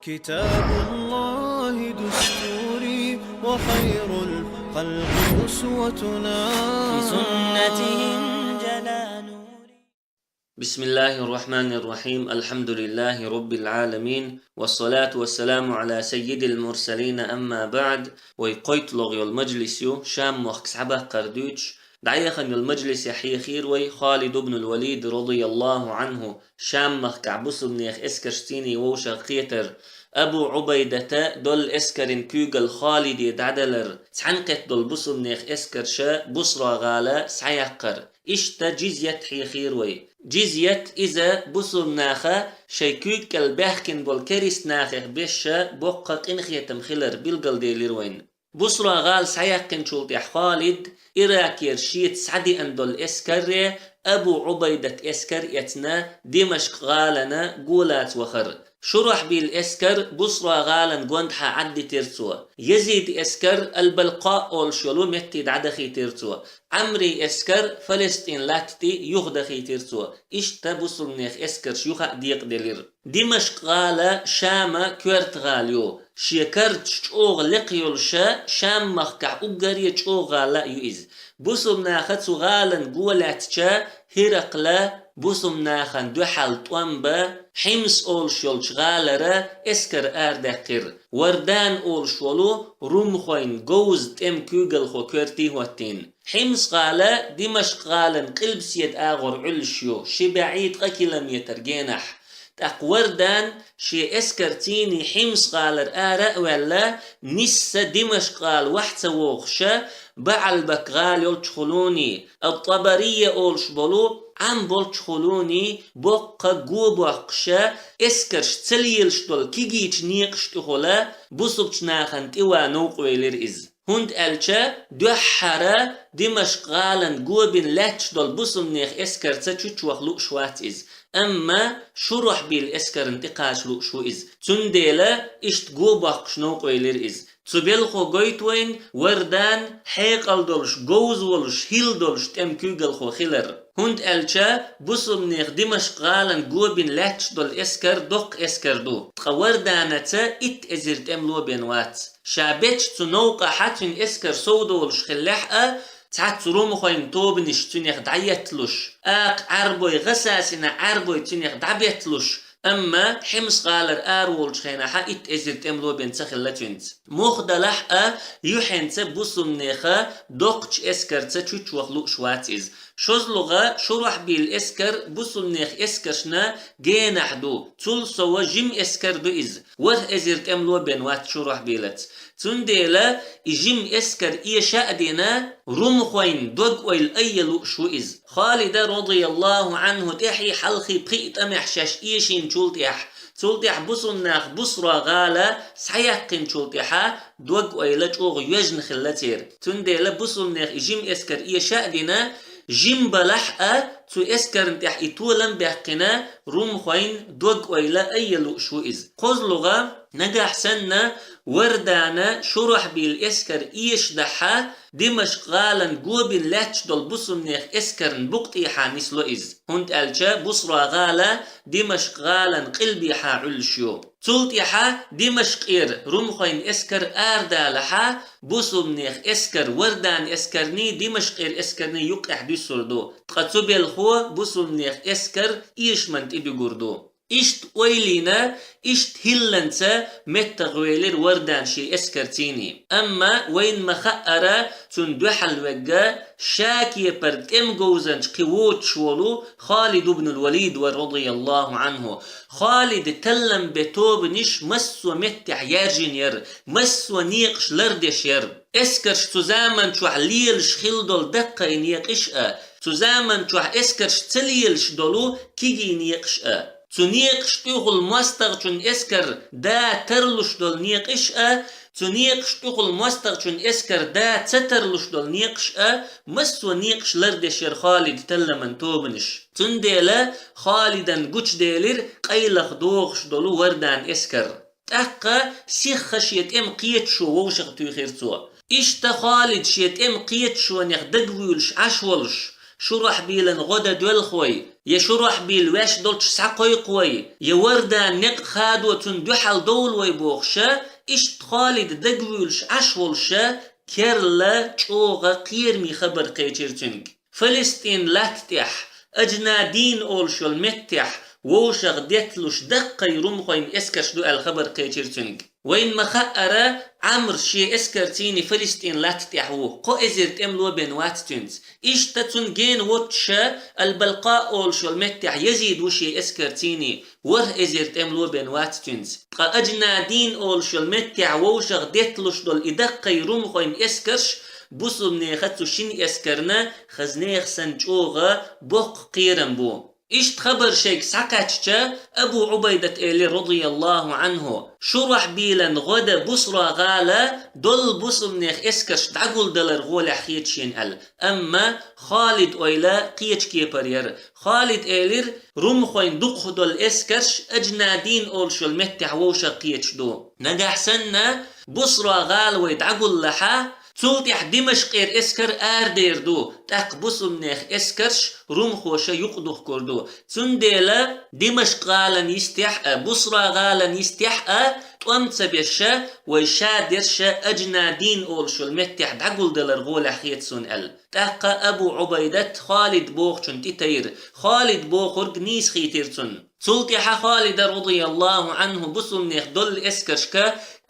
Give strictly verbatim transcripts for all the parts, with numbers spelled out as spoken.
كتاب الله دستوري وخير الخلق أسوتنا. بسنته انجلى نوري. بسم الله الرحمن الرحيم. الحمد لله رب العالمين. والصلاة والسلام على سيد المرسلين. أما بعد. Вай кхойтталагӀа йола мажлис ю Шам-мохк схьабаккхар дуьйцуш. ДӀаяхана йолу мажлисехь хьехийра вай Халид ибн ал-Валид, радияллаху Ӏанху, Шам-махкахь бусулбанех эскарш цӀийнан вовшах кхетар, Абу Ӏубайдата доллу эскаран куьйгалла Халиде дӀадалар, цхьаьнакхетта долу бусулбанех эскарша Бусра-гӀала схьаяккхар. Иштта джизйат хьехийра вай. Джизйат иза бусулбанаха шайн куьйга кӀел баьхкина болу керист нахех беш боккха къинхетам хилар билгалделира вайна. Бусра-гӀала схьаяккхинчул тӀаьхьа Халид Иракера шеца схьадеана долу эскарре Абу Ӏубайдат эскар эцна Димашкъ-гӀалана гулаца вахара. Шурахьбил эскар Бусра-гӀалан гондахьа Ӏаддитира цо. Язид эскар Ал-Балкъаъ олуш йолу метте дӀадахийтира цо. Ӏамри эскар Фалестин латта тӀе юхадахийтира цо. Иштта бусулбанех эскарш юха а декъаделира. Димашкъ-гӀала Шама коьрта гӀала ю. Шен кардаш чӀогӀа лекха йолуша, Шам-махкахь уггаре чӀогӀа гӀала а ю иза. Бусулбанаха цу гӀалан го лаьцча, Хиракъла бусулбанахана дуьхьал тӀом бан, Хьимс олуш йолчу гӀалара эскар арадаьккхира, Вардан олуш волу румхойн говза тӀеман куьйгалхо коьрте хӀоттийна. Хьимс-гӀала Димашкъ-гӀалан къилбаседа агӀор Ӏуьллуш ю, ши бӀе ткъа километр генахь. ТӀаккха Вардан шен эскар цӀийнан Хьимс-гӀалара ара а ваьлла, нисса Димашкъ-гӀала вахь ца вогӀуша, БаӀалбак-гӀала йолчухула, Ат-ТӀабария олуш болу Ӏам болчухула, боккха го боккхуша, эскарш ца лелаш долу кегийчу некъаш тӀехула, бусулбачу нахана тӀе ван новкъа велира иза. ХӀунда аьлча дуьххьара Димашкъ-гӀалан го бина лаьтташ долу бусулбанех эскарца чучувахча лууш вац иза, амма Шурахьбил эскарна тӀекхача лууш ву иза. Цундела иштта го боккхуш новкъа велира иза. Цу белхо гойту вайна Вардан хьекъал долуш, говза волуш, хӀилла долуш тӀеман куьйгалхо хилар. ХӀунда аьлча бусулбанех Димашкъ-гӀалан го бина лаьтташ долу эскар доккха эскар ду, ткъа Варданаца итт эзар тӀемало бен вац. Ша бечу цу новкъахьа цуьнан эскар совдолуш хиллехь а, цхьацца румхойн тобанаш цуьнех дӀаетталуш, акха Ӏаьрбой, гӀасасина Ӏаьрбой цуьнех дӀабетталуш, амма Хьимс-гӀалара араволучу хенахьа итт эзар тӀемало бен ца хилла цуьнца. Муха далахь а, юьхьенца бусулбанеха доккхачу эскарца чучувахча лууш вац иза. ШозлагӀа Шурахьбил эскар бусулбанех эскаршна генахь ду, цул сова жима эскар ду иза. ВорхӀ эзар тӀемало бен вац Шурахьбилаца. Цундела и жима эскар эша а дина, румхойн дог-ойла айъа лууш ву иза. Халида, радияллаху Ӏанху, тӀаьхьий-хьалхий пхиъ тӀамехь шаьш эшийначул тӀаьхьа, цул тӀаьхьа бусулбанах Бусра-гӀала схьаяьккхинчул тӀаьхьа дог-ойла чӀогӀа йоьжна хилла церан. Цундела бусулбанех и жима эскар эша а дина, жима балахь а, цу эскарна тӀехь и толам а баьккхина, румхойн дог-ойла айъа лууш ву иза. КхозлагӀа, нагахь санна Вардана Шурахьбил эскар эшадахьа, Димашкъ-гӀалан го бина лаьтташ долу бусулбанех эскарна букъа тӀехьа нисло иза, хӀунда аьлча Бусра-гӀала Димашкъ-гӀалан къилбехьа Ӏуьллуш ю. Цул тӀаьхьа Димашкъера румхойн эскар арадалахьа, бусулбанех эскар Вардан эскарний, Димашкъера эскарний юккъехь дуьсур ду, ткъа цу белхо бусулбанех эскар эшаман тӀе дуьгур ду. Иштта ойлина, иштта хӀилланца меттах велира Вардан шен эскар цӀийнан. Амма вайна ма-хаъара, цунна дуьхьал вегга ша кепара тӀеман говзанча кхин воцуш волу Халид ибн ал-Валид вара, радияллаху Ӏанху. Халида таллам бен тобанаш массо а меттехь яьржина яра, массо а некъаш лардеш яра. Эскарш цу заман чохь лелаш хилла долу даккхий некъаш а, цу заман чохь эскарш ца лелаш долу кегий некъаш а. Цу некъаш тӀехула мостагӀчун эскар да тарлуш долу некъаш а, цу некъаш тӀехула мостагӀчун эскар да ца тарлуш долу некъаш а, массо а некъаш лардеш яра Халида талламан тобанаш. Цундела Халидан гучуделира къайлаха догӀуш долу Вардан эскар. ТӀаккха сихха шен тӀеман кхеташо вовшах туьйхира цо. Иштта Халид шен тӀеман кхеташонех дагавуьйлуш Ӏаш волуш, Шурахьбилан гӀо дан доьлхой, я Шурахьбил ваьш долчу схьакхойкху вай, я Вардан некъ хадо цунна дуьхьал довла вай бохуша, иштта Халид дагавуьйлуш Ӏаш волуша, керла чӀогӀа кхераме хабар кхечира цуьнга. Фалестин латта тӀехь, Аджнадин олуш йолу меттехь, вовшах детталуш даккхий румхойн эскарш ду аьлла хабар кхечира цуьнга. Вайна ма-хаъара, Ӏамр шен эскарцийний Фалестин латта тӀехь ву, кхо эзар тӀемало бен вац цуьнца. Иштта цунна гена воццуша, Аль-Балкъаъ олуш йолу меттехь Язид ву шен эскарцийний, ворхӀ эзар тӀемало бен вац цуьнца. Ткъа Аджнадин олуш йолу меттехь вовшах детталуш долу и даккхий румхойн эскарш бусулбанеха цу шина эскарна хазнех санна чӀогӀа боккха кхерам бу. Иштта хабар шайга схьакхаьчча, Абу Ӏубайдат элира, радияллаху Ӏанху, Шурахьбилан гӀо дан Бусра гӀала долу бусулбанех эскарш дӀагулдалар гӀолехь хета шена аьлла. Амма Халид ойла кхечу кепара яра. Халид элира, румхойн дукхахдолу эскарш Аджнадин олуш йолу меттехь вовшах кхеташ ду. Нагахь санна Бусра гӀала вай дӀагуллахьа, цул тӀаьхьа Димашкъера эскар арадер ду, тӀаккха бусулбанех эскарш румхоша юкъадухкур ду. Цундела Димашкъ гӀалан йистехь а, Бусра гӀалан йистехь а тӀом ца беша, вай шадерша Аджнадин олуш йолу меттехь дӀагулдалар гӀолехь хета суна аьлла. ТӀаккха Абу Ӏубайдат Халид бохучун тӀе тайра. Халид бохург нийса хийтира цунна. Цул тӀаьхьа Халида, радияллаху Ӏанху, бусулбанех долу эскаршка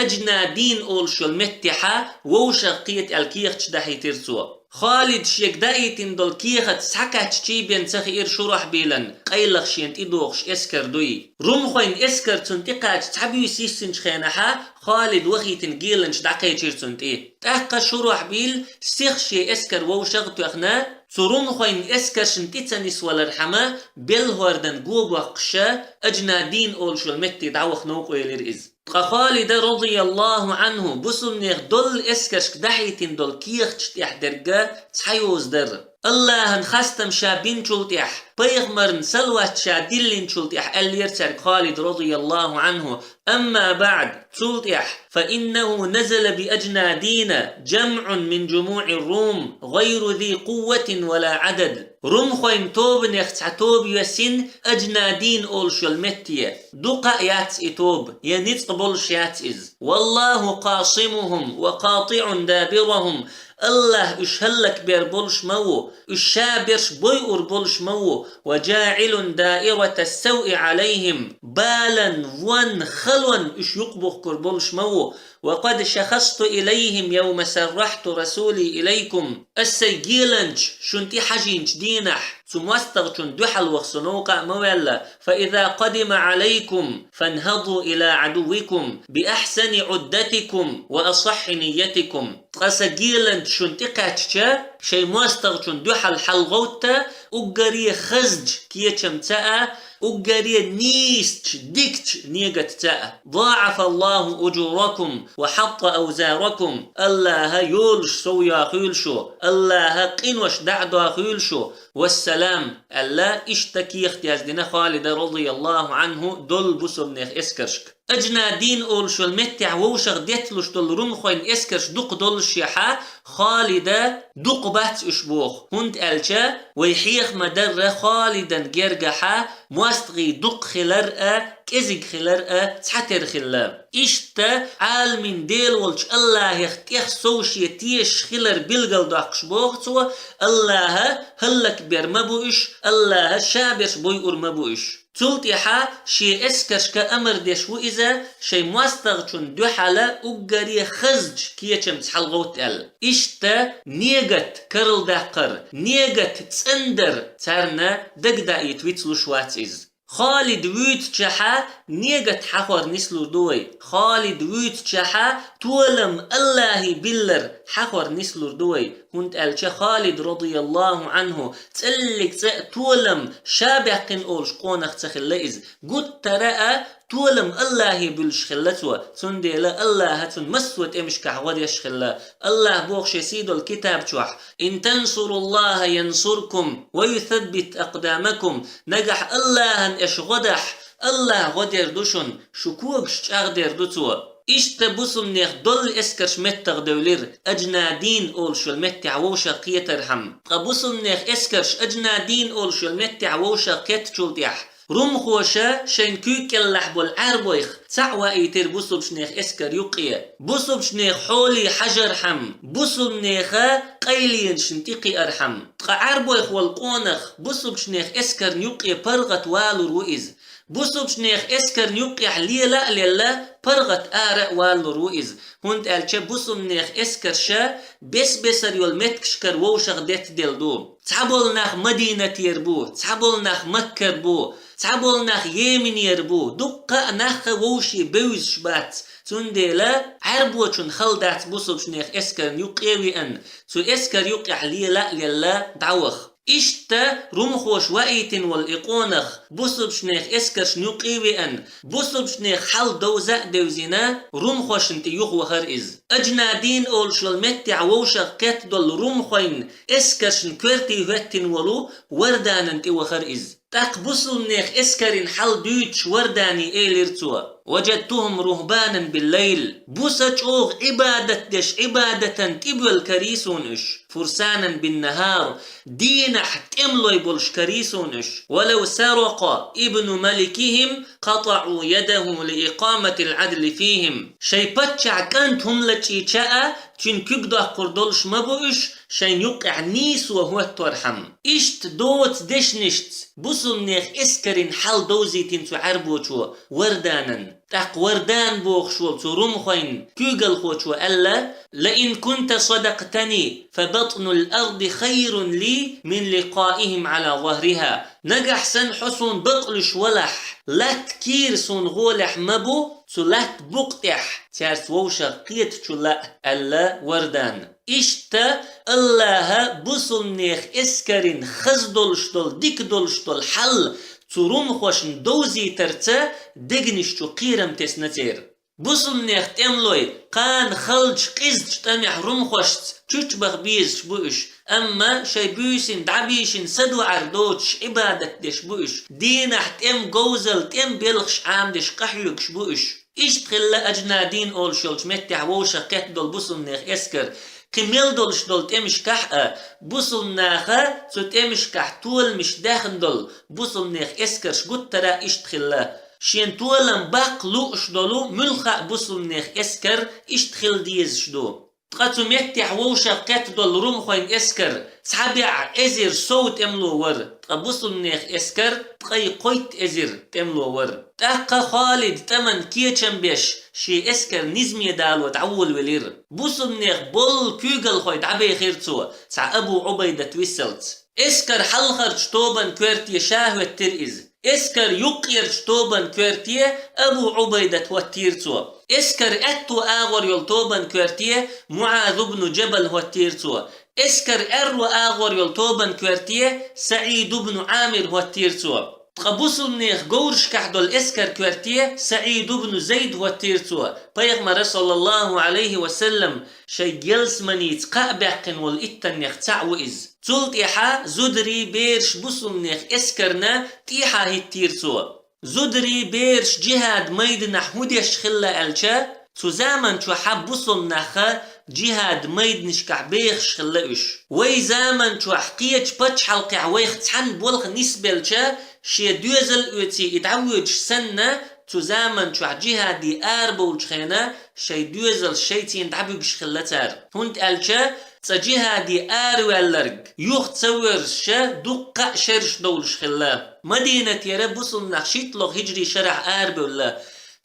Аджнадин олуш йолу меттехьа вовшах кхета аьлла кехаташ дахьийтира цо. Халид шега даийтина долу кехат схьакхаьччий бен ца хиира Шурахьбилан, къайлаха шена тӀедогӀуш эскар дуй. Румхойн эскар цунна тӀекхача цхьабуьйса йиссинчу хенахьа Халид вахийтина геланча дӀакхечира цунна тӀе. ТӀаккха Шурахьбил сиха шен эскар вовшах а тоьхна, цу румхойн эскаршна тӀе ца нисвалархьама, белхьордан го боккхуша, Аджнадин олуш йолу метте дӀаваха новкъа велира иза. Ткъа Халида, радияллаху Ӏанху, бусулбанех долу эскаршка дахьийтина долу кехаташ тӀехь дерг цхьа йоза дара. Аллахьан хастам ша бинчул тӀехь, пайхамарна салават ша диллинчул тӀехь аьллера цаьрга Халид, радияллаху Ӏанху: «Амма баӀд, цул тӀехь, фа иннаху назала би Аджнадина джамӀун мин джумуӀир Рум, гӀайру зи къувватин ва ла Ӏадад». Румхойн тобанех цхьа тоба йоьссина Аджнадин олуш йолу метте. Дукха а яц и тоба, я ницкъ болуш яц иза. «Валлаху къасимухум ва къатиӀун дабирахум». Аллахь уьш хӀаллакбер болуш ма ву, уьш ша берш бойур болуш ма ву, «ва джаӀилун даирата сауи Ӏалайхим», балан, вон, халон уьш юкъабухкур болуш ма ву, «ва къад шахасту илайхим явма саррахьту расули илайкум». Ас сайн геланча шуна тӀе хьажийначу дийнахь, цу мостагӀчунна дуьхьал ваха со новкъа а ма ваьлла, «фа иза къадима Ӏалайкум, фанхаду ила Ӏадуввикум би ахьсани Ӏуддатикум ва асахьхьи нийятикум». Ткъа сан геланча шуна тӀекхаьчча, шайн мостагӀчунна дуьхьал хьалагӀовтта, уггаре хазачу кечамца а, уггаре нийсачу, дикачу негатца а. «ضاعف الله أجوركم وحط أوزاركم». Аллахьа йолуш сов йохуьйлу шу, Аллахьа къинош дӀа а дохуьйлу шу, вассалам, аьлла, иштта кехат яздина Халида, радияллаху Ӏанху, долу бусулбанех эскаршка. Аджнадин олуш йолу меттехь вовшах детталуш долу румхойн эскарш дукха доллушехьа, Халида дукха бац уьш боху, хӀунда аьлча вай хьеха ма-дарра Халидан гергахьа мостагӀий дукха хилар а, кӀезиг хилар а цхьатера хилла. Иштта Ӏаламийн Дела волчу Аллахьех тӀех сов шен тешаш хилар билгалдоккхуш боху цо: Аллахьа хӀаллакбер ма бу уьш, Аллахьа ша берш бойур ма бу уьш. Цул тӀаьхьа шен эскаршка амар деш ву иза, шайн мостагӀчунна дуьхьала уггаре хазачу кечамца хьалагӀовтта аьлла. Иштта негат карладаккхар, негат цӀандар царна дагадаийта вицлуш вац иза. Халид вуьйцучехьа негат хьахор нислур ду вай. Халид вуьйцучехьа толам Аллахье биллар хьахор нислур ду вай. ХӀунда аьлча Халид, радияллаху Ӏанху, цӀеллиг цӀе а толам ша баьккхина олуш къонах ца хилла иза. Гуттара а толам Аллахье буьллуш хилла цо, цундела Аллахьа цунна массо а тӀемашкахь гӀо деш хилла. Аллахь боху шен сийдолу китаб чохь: «Ин тансуруллаха янсуркум ва юсаббит акъдамакум». Нагахь Аллахьан аша гӀо дахь, Аллахь гӀо дер ду шуна, шу когаш чӀагӀдер ду Цо. Иштта бусулбанех долла эскарш меттах девлира, Аджнадин олуш йолу меттехь вовшах кхетархьама. Ткъа бусулбанех эскарш Аджнадин олуш йолу меттехь вовшах кхеттачул тӀаьхьа румхоша шайн куьйга кӀеллахь болу Ӏаьрбойх цхьаъ ваийтира бусулбанех эскар юккъе. Бусулбанех хьоле хьажархьама, бусулбанеха къайленашна тӀекхиархьама. Ткъа Ӏаьрбойх волу къонах бусулбанех эскарна юккъе паргӀат валур ву иза. Бусулбанех эскарна юккъехь лела а лелла, паргӀат ара а валлур ву иза, хӀунда аьлча бусулбанех эскарша бес-бесара йолу меттигашкара вовшах деттаделла ду. Цхьаболу нах Мадинатера бу, цхьаболу нах Маккара бу, цхьаболу нах Йеменера бу, дуккха а нах вовшийн бевзаш бац. Цундела Ӏаьрбочунна хала дац бусулбанех эскарна юккъе а веана, цу эскар юккъехь лела а лелла дӀаваха. Иштта румхоша ваийтина волу и къонах бусулбанех эскаршна юккъе а веана, бусулбанех хьал довза а девзина, румхошна тӀе юхавахара иза. Аджнадин олуш йолу меттехь вовшах кхеттадолу румхойн эскаршна коьрте хӀоьттина волу Варданан тӀе вахара иза. ТӀаккха бусулбанех эскарийн хьал дуьйцуш Вардане элира цо: «Ваджадтухум рухбанан биллайл». Буса чӀогӀа Ӏибадат деш, Ӏибадатан тӀебоьлху карий суна уьш. «Фурсанан биннахар». Дийнахь тӀемалой болуш карий суна уьш. «Валав саракъа ибну маликихим, къатаӀу ядаху лиикъаматил Ӏадли фихим». Шайн паччахь кӀант хӀума лачийча а, цуьнан куьг доккхур долуш ма бу уьш, шайн юккъехь нийсо хӀотторхьама. Иштта доцу дешнашца бусулбанех эскарийн хьал довзийтина цу Ӏаьрбочо Варданан. ТӀаккха Вардан бохуш волу цу румхойн куьйгалхочо аьлла: «Ла ин кунта садакътани, фа батнул арди хайрун ли мин ликъаихим Ӏала захриха». Нагахь санна хьо суна бакълуьйш валахь, латта кийра суна гӀолехь ма бу, цу латта букъа тӀехь цаьрца вовшах кхетачул а, аьлла Вардан. Иштта Аллаха бусулбанех эскарийн хаза долуш долу, дика долуш долу хьал цу румхошна довзийтарца дегнаш чу кхерам тесна церан. Бусулбанех тӀемалой кхана халчу къизачу тӀамехь румхошца чучубаха безаш бу уьш, амма шайн буьйсанна дӀабийшина садоӀар доцуш Ӏибадат деш бу уьш, дийнахь тӀеман говзалла тӀеман белхаш Ӏамадеш къахьоьгуш бу уьш. Иштта хилла Аджнадин олуш йолчу меттехь вовшах кхеттадолу бусулбанех эскар. Кхин мел долуш долу тӀемашкахь а, бусулбанаха цу тӀемашкахь толамаш даьхна долу бусулбанех эскарш гуттара а иштта хилла. Шен толам баккха лууш долу муьлхха а бусулбанех эскар иштта хила дезаш ду. Ткъа цу меттехь вовшах кхеттадолу румхойн эскар цхьа бӀе эзар сов тӀемало вара, ткъа бусулбанех эскар ткъе кхойтта эзар тӀемало вара. ТӀаккха Халид тӀаман кечам беш, шен эскар низаме дало дӀаволавелира. Бусулбанех боллу куьйгалхой дӀабехира цо, цхьа Абу Ӏубайдат виссалц. Эскар хьалхарчу тобан коьрте ша хӀоьттира иза. Эскар юккъерчу тобан коьрте Абу Ӏубайдат хӀоттийра цо. Эскар аьтту агӀор йолу тобан коьрте МуӀаз ибн Джабал хӀоттийра цо. Эскар аьрру агӀор йолу тобан коьрте СаӀид ибн Ӏамир хӀоттийра цо. Ткъа бусулбанех говрашкахь долу эскар коьрте СаӀид ибн Зайд хӀоттийра цо. Пайхамара, саллаллаху Ӏалайхи ва саллам, шайн гелсманица кхаъ баьккхина волу иттаннех цхьаъ ву иза. Цул тӀаьхьа зударий, бераш бусулбанех эскарна тӀехьа хӀиттийра цо. Зударий, бераш джихӀад майданахь хӀун деш хилла аьлча, цу заман чохь бусулбанахха джихӀад майданашкахь бехаш хилла уьш. Вай заман чохь кхечу пачхьалкхехь вайх цхьаьна болх нисбелча, шен доьзал оьций и дӀавоьдуш санна, цу заман чохь джихӀаде арабовлучу хенахь шайн доьзалш шайцийна дӀабуьгуш хилла цара. ХӀунда аьлча цкъа джихӀаде араваьлларг юха ца воьрзуша дуккха а шераш довлуш хилла. Мадинатера бусулбанах шийтталгӀа хӀиджри шарахь арабевлла.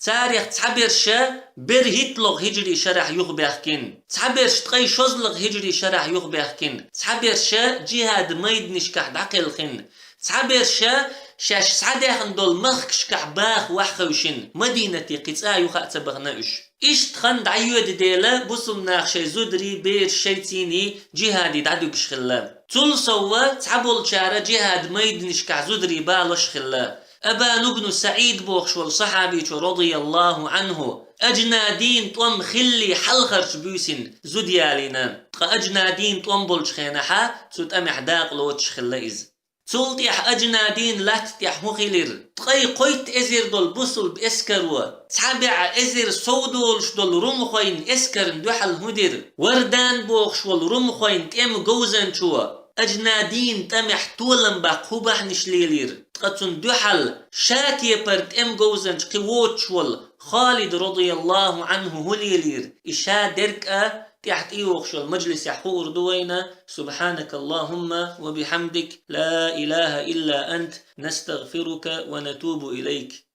Царех цхьаберша берхӀитталгӀа хӀиджри шарахь юхабаьхкина, цхьаберш ткъе шозлагӀа хӀиджри шарахь юхабаьхкина, цхьаберша джихӀад майданашкахь дӀакхелхина, цхьаберша шаьш схьадаьхна долу махкашкахь баха ваха хевшина, Мадинате кхин цкъа а юха а ца бахана уьш. Иштта хан дӀайоьду дела, бусулбанах шайн зударий, бераш шайцийний джихӀаде дӀадуьгуш хилла. Цул совва цхьаболчара джихӀад майданашкахь зударий балош хилла. Абан ибн СаӀид бохуш волу сахьабичо, радияллаху Ӏанху, Аджнадин тӀом хиллий хьалхарчу буьйсина зуда ялийна. Ткъа Аджнадин тӀом болчу хенахьа цу тӀамехь дакъа лоцуш хилла иза. Цул тӀехьа Аджнадин латта тӀехь хӀун хилира? Ткъе кхойтта эзар долу бусулба эскаро цхьа бӀе эзар сов долуш долу румхойн эскарна дуьхьал хӀун дира? Вардан бохуш волу румхойн тӀеман говзанчо Аджнадин тӀамехь толам баккха хӀун бахьанаш лелийра? Ткъа цунна дуьхьал ша кепара тӀеман говзанча кхин воцуш волу Халид радияллаху Ӏанху хӀун лелийра? И ша дерг а тӀехь тӀейогӀуш йолу мажлисехь хуур ду вайна. سبحانك اللهم وبحمدك، لا إله إلا أنت، نستغفرك ونتوب إليك.